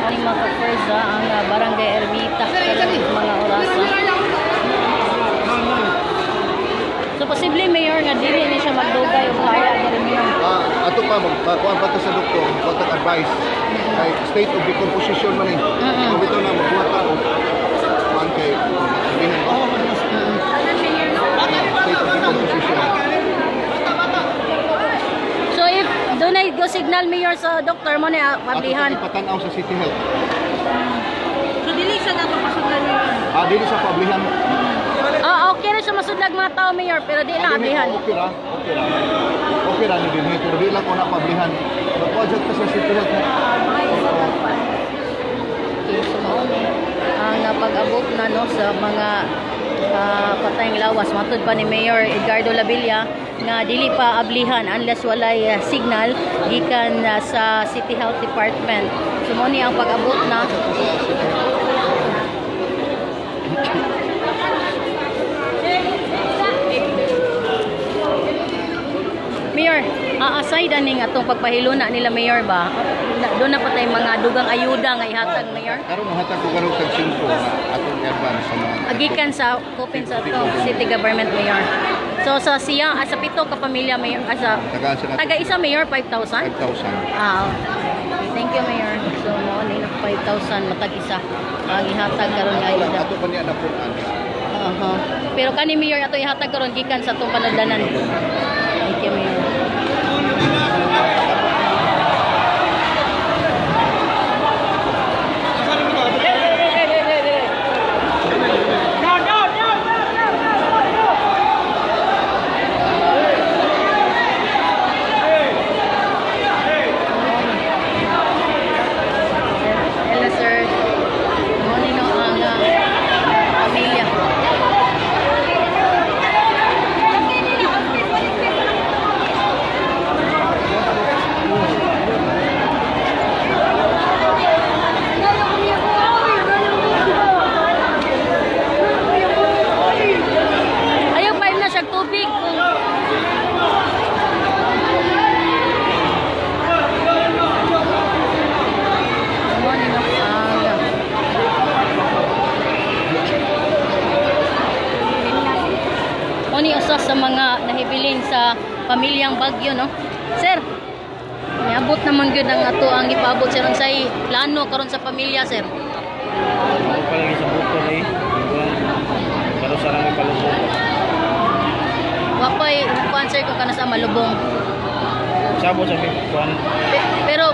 Ni mga ka-Ferza ang Barangay Ermita karong mga orasa. So posible, Mayor, nga dili ni siya magdugay og kaya diri, Mayor. Ah, ato pa magkuan pa ta sa doktor, magkuan advice kay state of decomposition man eh. Mm Bitaw na magbuhat ta og kuan kay sabihin ba? State of decomposition. So if dunay go signal, Mayor, sa doktor mo ni Ato ablihan. pa ipatan-aw sa City Health. So dili sa nato pasudlan ni Ah, dili sa pablihan. Ah, okay ra siya masudlag mga tao, Mayor, pero di lang Ah, dili, ablihan. Okay ra, okay ra. Okay ra ni dinhi pero di lang ko na pablihan. Magkuan jud ta sa City Health. Okay, so mao ni ang pag-abot na no sa mga patayng lawas matud pa ni Mayor Edgardo Labilla nga dili pa ablihan unless walay signal gikan sa City Health Department. So mao ni ang pag-abot na. Mayor, aside aning atong pagpahiluna nila, Mayor, ba? Doon na patay mga dugang ayuda nga ihatag, Mayor. Karon mohatag ko karon tag 5 nga atong advance sa mga Agikan sa kopin sa atong city government, Mayor. So sa siya sa pito ka pamilya, Mayor, sa Tagaan sa taga isa, Mayor, 5,000? 5,000. Ah. Okay. Thank you, Mayor. So mao ni na 5,000 matag isa ang ihatag karon nga Ato lang, ayuda. ato pa niya napunan. Aha. Pero kani, Mayor, ato ihatag karon gikan sa atong panudlanan. Thank you, Mayor. Hello, sir. Mao ni no ang pamilya. Ayaw pa na siya tubig kung Mao ni no ang Mao ni usa sa mga nahibilin sa pamilyang Bagyo, no. Sir, niabot naman gyud ang ato ang ipaabot, sir, unsay plano karon sa pamilya, sir? Ako pa lagi sa bukol eh. Pero sa lang palubong. Wa pay kuan, sir, kung kana sa malubong. Sabo sa may kuan. Pero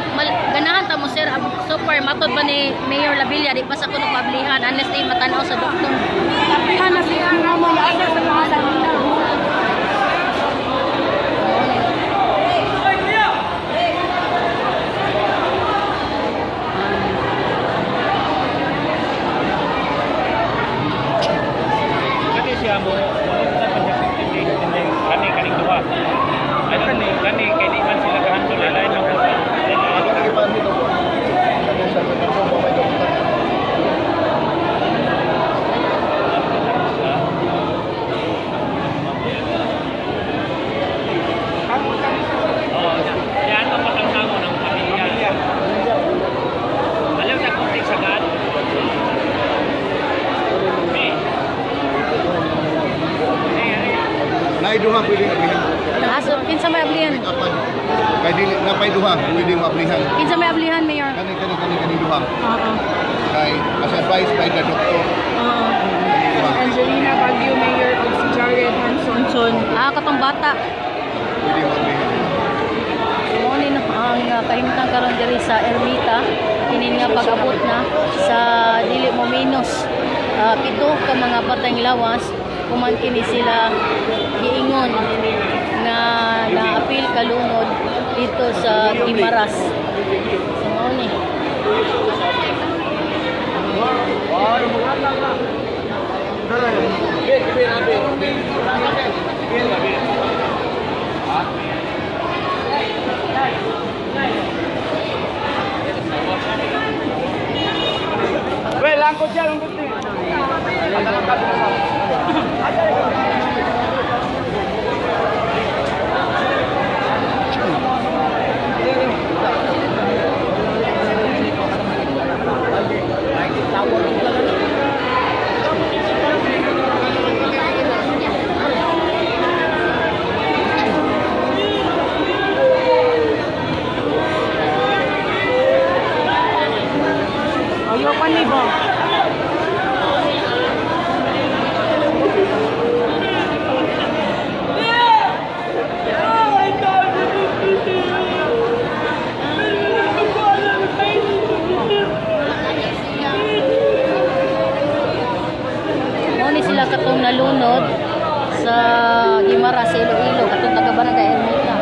ganahan ta mo, sir, so far matod ba ni Mayor Labilla di pa sa kuno pablihan unless di matanaw sa doktor. Tapihan na siya ang ramo asa sa mga salita. Kani siya mo mo pa siya 15 days and then kani kaning duha. Ay kani kani kay di man sila kahandol ay lain man ko. Ato na ipan dito po. Kani sa kanto mo may doktor. Oo, yan ang patangtango ng pamilya. Alam sa kunting sagad. Eh. Naay duha pwede ablihan. Ah, so kinsa may ablihan? Apan. Kay dili napay duha pwede maablihan. Kinsa may ablihan, Mayor? Kani kani kani kani duha. Oo. Kay as advised by the doctor. Oo. Kani duha Angelina Baguio Mayor ug si Jared Hanson. Ah, katong bata. Pwede maablihan. So mao ni no ang kahimtang karon diri sa Ermita kini nga pag-abot na sa dili mo minus pito ka mga patayng lawas kuman kini sila giingon nga naapil kalungod dito sa Guimaras. So mao ni. Well, langkot siya, langkot din. Pagpani ba? Mao ni sila katong nalunod sa Guimaras sa Iloilo, katong taga Barangay Ermita.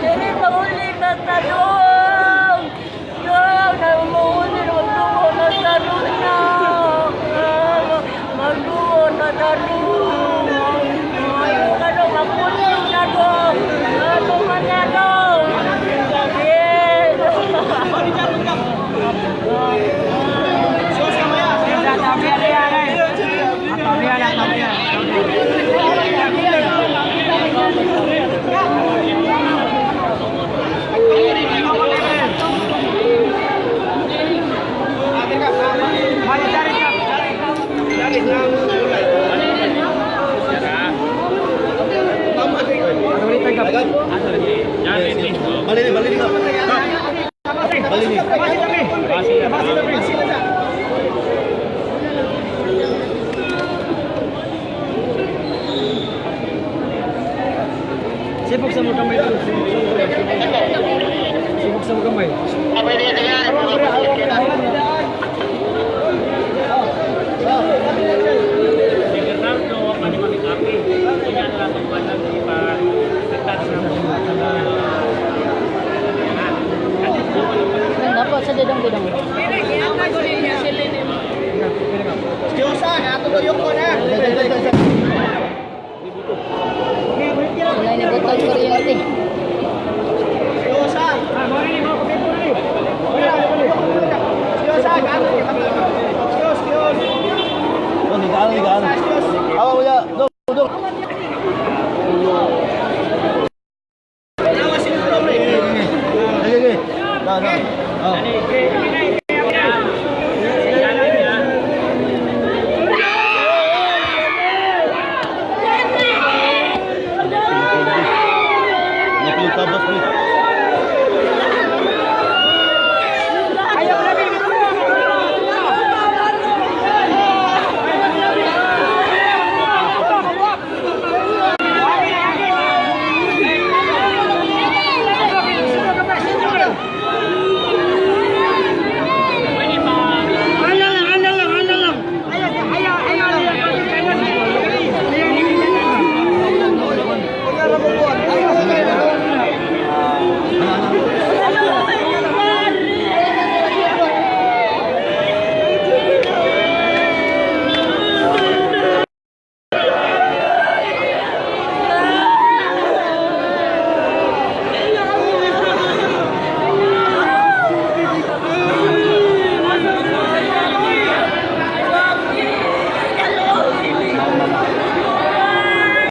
Dili mahuli na tanong! Dong, namuhuli magduo na tanong na! Magduo na tanong! Ano, mapunin na dong! Ano man na dong? Sabihin! Balini, balini ka. Balini. Sipok sa mo kamay. Sipok sa mo kamay.